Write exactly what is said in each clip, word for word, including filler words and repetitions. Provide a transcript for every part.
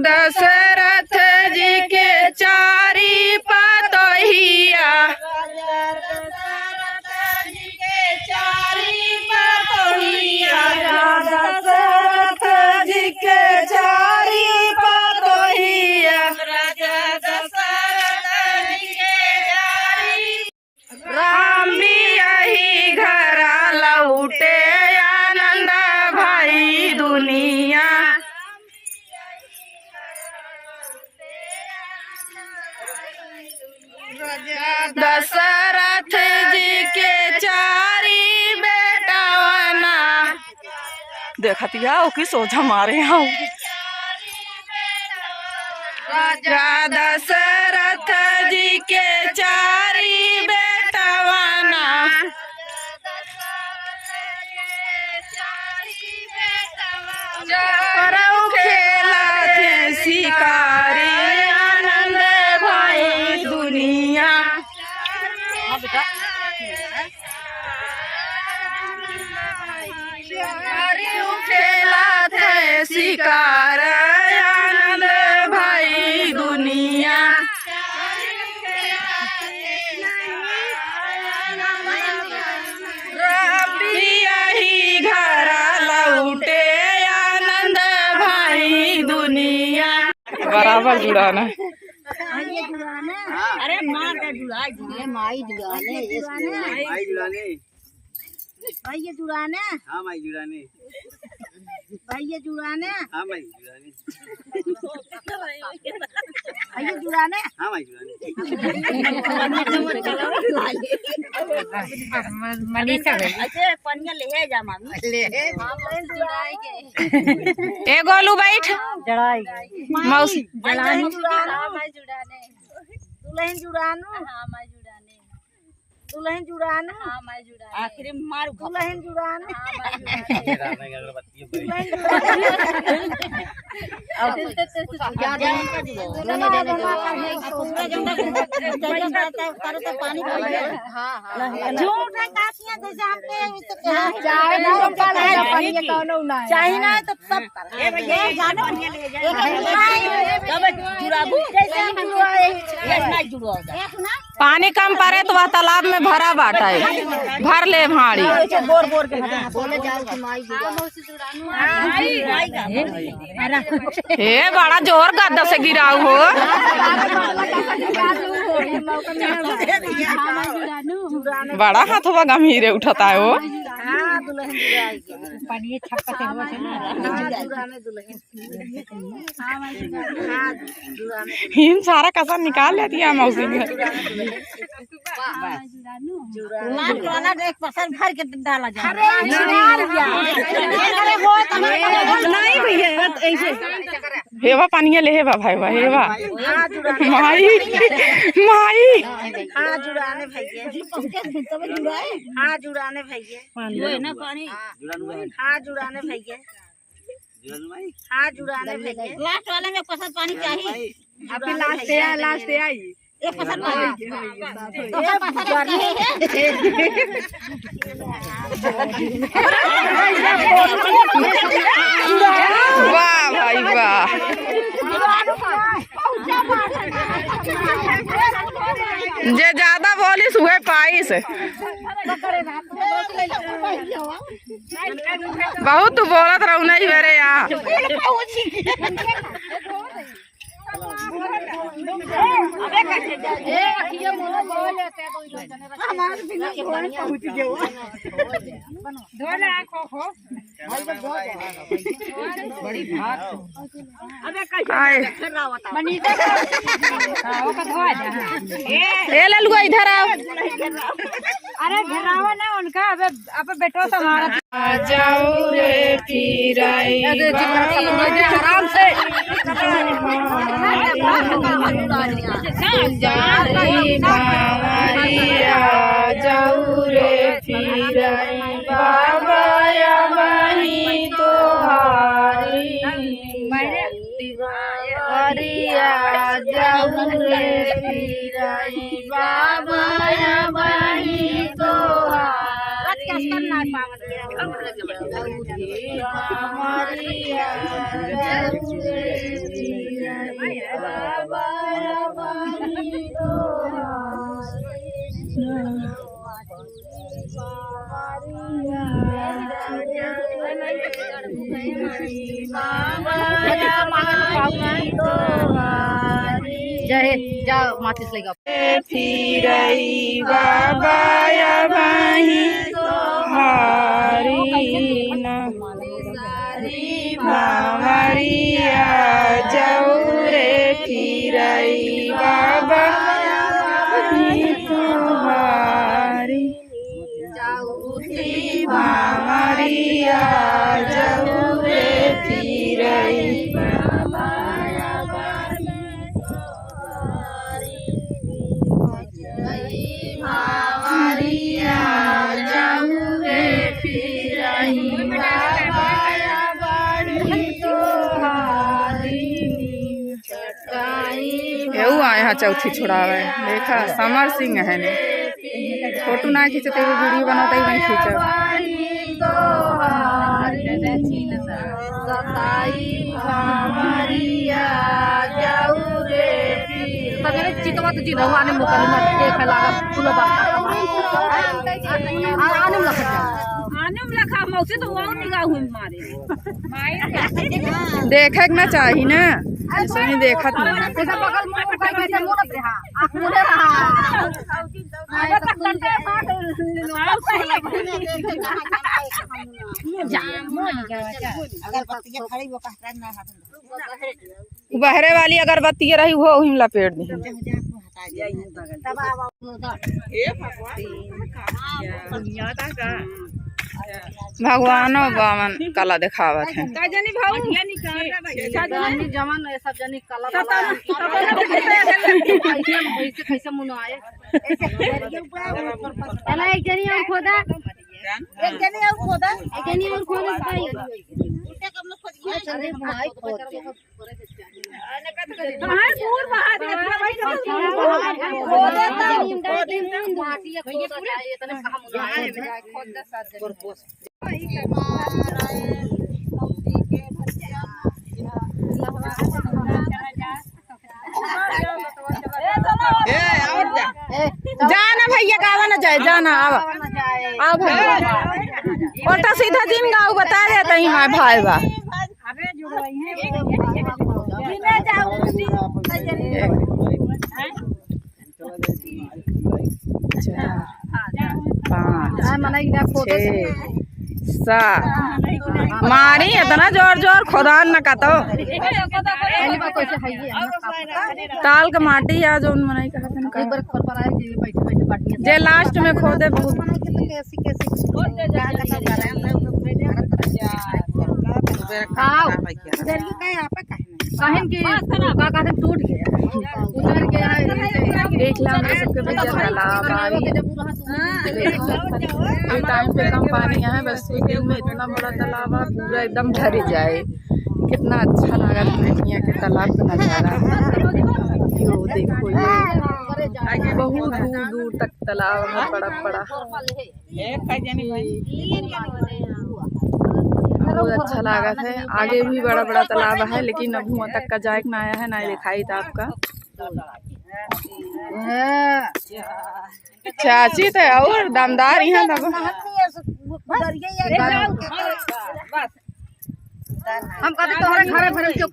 दशरथ जी के चारी पतोहिया। राजा दशरथ जी के चारी पतोहिया। राजा दशरथ जी के चारी पतोहिया। राजा दशरथ जी के चारी राम बियाही घरा लौटे आनंद भई दुनिया। दशरथ जी के चारी बेटवना। देखतिया ओकी सोझा मारे हूँ। राजा दशरथ जी के चारी बेटवना। चरऊ खेला थे शिकारी आनंद भई दुनिया। चरऊ खेला थे शिकार आनंद भई दुनिया। राम बियाही घरा लौटे आनंद भई दुनिया। बराबर जुड़ाना। अरे माँ का जुड़ा, जुड़ा। ये माई जुड़ाने, ये माई जुड़ाने। भाई ये जुड़ाने। हाँ, माई जुड़ाने। भाई ये जुड़ाने। हाँ, माई जुड़ाने। भाई ये जुड़ाने। हाँ, माई जुड़ाने। मनीषा भाई। ऐसे पनिया ले जा, मामी। ले। हाँ, मामी जुड़ाए के। ए गोलू बैठ। जड़ाई। मौसी। जड़ाई। हाँ, माई जुड़ाने। दुल्हन जुड़ानू। हाँ, माई जुड़ाने। दुल्हन जुड़ानू। हाँ, माई जुड़ाने। आखिरी में मार उठा। दुल्हन जुड़ानू। हाँ, माई जुड़ाने। दुल्हन जुड़ानू। अब ज्यादा नहीं कर दो। दोनों जने जुड़ाओ। अब पूरा जौन करे तो पानी पी ले। हाँ, हाँ। झूठ है, कासियाँ जैसे हमके उससे कहा। चाहे ना, पानी कौनो ना है। चाहे ना तो सब ए भैया, ये जानो, एक एक जुड़ाई। कब जुड़ाबू? जैसे हम जुड़ाए। एक ना जुड़ाओ। पानी कम परे तो वह तालाब में भरा बाटा है, भर ले भाड़ी। बोर बोर के बोले जाओ कि माई जुड़ाओ। हे बड़ा जोर गद्दा से गिराऊ हो। बड़ा हाथवा गंभीरे उठता है हो। हाँ, दुल्हन जुड़ाई। पानी छक्का से हुआ है ना। हाँ, जुड़ाने दुल्हन। हाँ, जुड़ाने। इन सारा कसर निकाल लेती है मौसी ने। जुड़ाने। लाल वाला एक पसर भर के डाला जाए। अरे, जुड़ान भैया। अरे, वो तो नहीं भैया, ऐसे। हेवा पानिया ले हेवा भाई, वाह, हेवा। हाँ, जुड़ाने। माई, माई। हाँ, जुड़ाने भैया। हाँ, जुड़ाने भैया। वो है ना पानी। हाँ, जुड़ाने भैया। हाँ, जुड़ाने भैया। लास्ट वाले में पसंद पानी चाहिए। अभी लास्ट है, लास्ट है आई। एक पसंद पानी। पसंद पानी चाहिए। वाह भाई वाह। जे ज्यादा बोलिस उहे पाइस। बहुत तू बोलत रहू नहीं मेरे यहाँ। आए। ए ललुआ, इधर आओ। अरे घेरावा ना उनका, अबे, अबे बेटो संभाल। आ जाऊ रे फिराई। आराम से। जाई बावरिया, जाऊ रे फिराई। बाबा अबही तोहारी। अरिया जाऊ रे फिराई, बाबा अबही तोहारी। अरिया जाऊ रे फिराई। जय, जाओ, माचिस लेके आओ। फिरई बाबा अबहीं तोहारी ना। सारी भांवरिया जाऊ रे फिरई बाबा अबहीं तोहारी। जाऊ रे भांवरिया जाऊ रे फिरई बाबा अबहीं तोहारी। एहू आए हैं चौथी छोड़ावे। देखा, समर सिंह है ने। फोटो ना खींचते हुए वीडियो बनाते ही वहीं खींचब। तोहारी सताई भांवरिया जाऊ रे। तबेरे चितवा तो चिन्हवा ने मुकल में देखे लागा, फूल बाबा। आ, आने में लखा। आने में लखा, मौसी तो वहाँ निगाह हुई मारे। देखे के ना चाही ना, ऐसे ही देखत ना। ऐसा बगल में मुड़ के, ऐसे मुड़त रहा, आँख मुड़े रहा। अगरबत्ती खड़ी वो कहता है ना हाथ में। उ बहरे वाली अगरबत्ती रही, वो वही में लपेट दी। भगवानो बावन कला देखावत है। जवान ये सब जनी कला वाला। कैसे, कैसे मुनो आए? चला, एक जनी और खोदा। एक जनी और खोदा। एक जनी और खोदा भाई। अरे भाई, खोद दे। भाई, दूर बाहर है। खोद दे, खोद दे। जा ना भैया, गावा ना जाए, जा ना, आवा। आवा भैया। उल्टा सीधा जिन गाऊ, बता देता ही माय भाई बा। चार, पाँच, छः, सात। मारी इतना जोर जोर खोदान न का तो। ताल के माटी आ जौन मनई कहत हन का। जे लास्ट में खोदे बहुत। आओ। काहे कि का कहते टूट गया, उतर गया है। देख ला, हमरे सबके भैया तालाब आई। ये टाइम पे कम पानी है, बस दो दिन में इतना बड़ा तालाब है, पूरा एकदम भर जाए। कितना अच्छा लागत है यहाँ के तालाब का नजारा। यो देखो, ये बहुत दूर दूर तक तालाब है, बड़ा बड़ा। बहुत अच्छा लागत है। आगे भी बड़ा बड़ा तालाब है, लेकिन अब हुआं तक का जाए के ना आया है, ना दिखाई था आपका। चाची तो और दमदार यहाँ तब। हम कहते तोहरे घरे भरे चुप।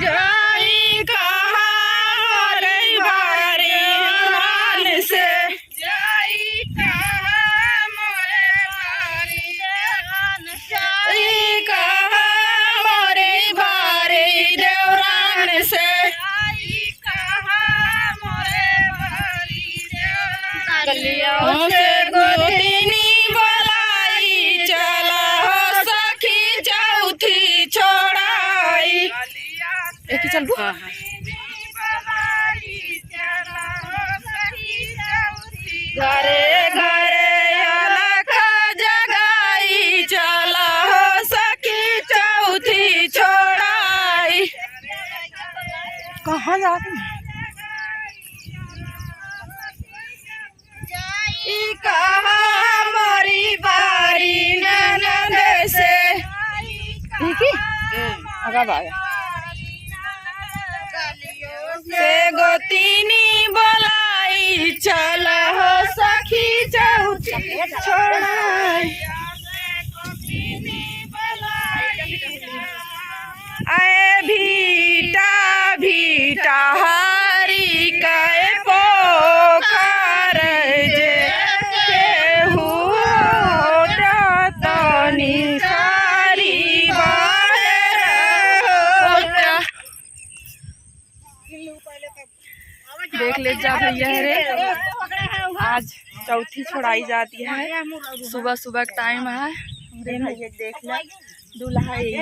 जाई कहाँ मोरे बारी से, जाई कहाँ मोरे बारी से, जाई कहाँ मोरे बारी देवरान से। गलियों से गोतिनी बोलाई, चला हो सखी चौथी छोड़ाई। एक ही चल, रुक। घरे घरे अलख जगाई, चला हो सखी चौथी छोड़ाई। कहाँ जाते हैं? ई कहा से गोतिनी बोलाई, चल हो सखी चौथी छोड़ाई। आए भीटा भीटा हारी काए पोखर जे केहू तनी सारी बाहर होता। देख ले जा भैया रे, आज चौथी छोड़ाई जाती है। सुबह सुबह का टाइम है। देख ले, दूल्हा यही है।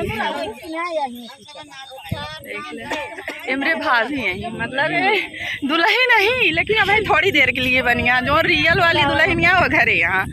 देख ले, एमरे भाभी यही, मतलब ये दुल्हन नहीं, लेकिन अभी थोड़ी देर के लिए बनिया, जो रियल वाली दुल्हनिया वो घरे यहाँ।